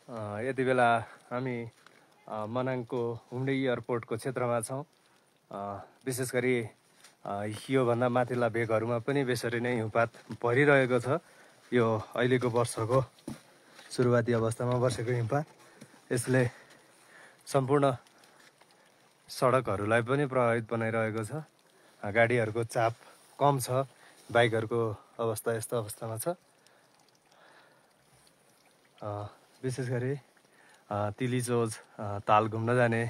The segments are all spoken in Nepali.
यति बेला हामी मनाङको हुम्डे एयरपोर्टको क्षेत्रमा छौँ। विशेष गरी योभन्दा माथिल्ला भेगहरूमा पनि बेसरी नै हिउँपात परिरहेको छ। यो अहिलेको वर्षको सुरुवाती अवस्थामा बसेको हिउँपात यसले सम्पूर्ण सडकहरूलाई पनि प्रभावित बनाइरहेको छ। गाडीहरूको चाप कम छ, बाइकहरूको अवस्था यस्तो अवस्थामा छ। विशेष गरी तिलिचोज ताल घुम्न जाने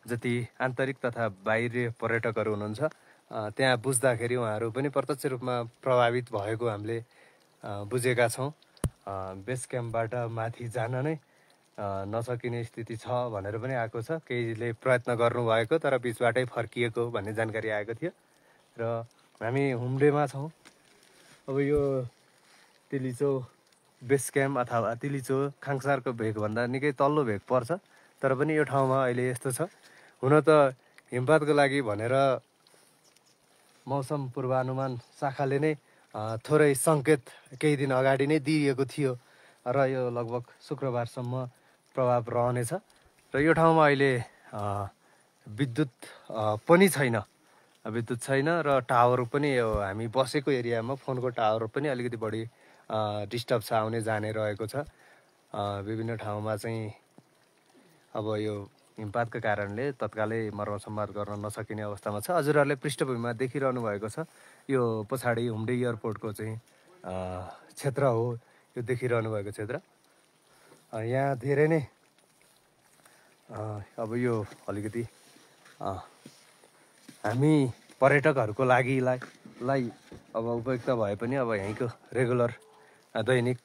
जति आन्तरिक तथा बाहिरी पर्यटकहरू हुनुहुन्छ त्यहाँ बुझ्दाखेरि उहाँहरू पनि प्रत्यक्ष रूपमा प्रभावित भएको हामीले बुझेका छौँ। बेस क्याम्पबाट माथि जान नै नसकिने स्थिति छ भनेर पनि आएको छ। केहीले प्रयत्न गर्नुभएको तर बिचबाटै फर्किएको भन्ने जानकारी आएको थियो र हामी हुम्डेमा छौँ। अब यो तिलिचो बेस क्याम्प अथवा तिलिचो खाङसारको भेगभन्दा निकै तल्लो भेग पर्छ, तर पनि यो ठाउँमा अहिले यस्तो छ। हुन त हिमपातको लागि भनेर मौसम पूर्वानुमान शाखाले नै थोरै सङ्केत केही दिन अगाडि नै दिइएको थियो र यो लगभग शुक्रबारसम्म प्रभाव रहनेछ। र यो ठाउँमा अहिले विद्युत पनि छैन, र टावर पनि यो हामी बसेको एरियामा फोनको टावर पनि अलिकति बढी डिस्टर्ब छ, आउने जाने रहेको छ। विभिन्न ठाउँमा चाहिँ अब यो हिमपातको कारणले तत्कालै मर्मतसम्मार गर्न नसकिने अवस्थामा छ। हजुरहरूले पृष्ठभूमिमा देखिरहनु भएको छ यो पछाडि हुम्डे एयरपोर्टको चाहिँ क्षेत्र हो। यो देखिरहनु भएको क्षेत्र यहाँ धेरै नै अब यो अलिकति हामी पर्यटकहरूको लागि अब उपयुक्त भए पनि अब यहीँको रेगुलर दैनिक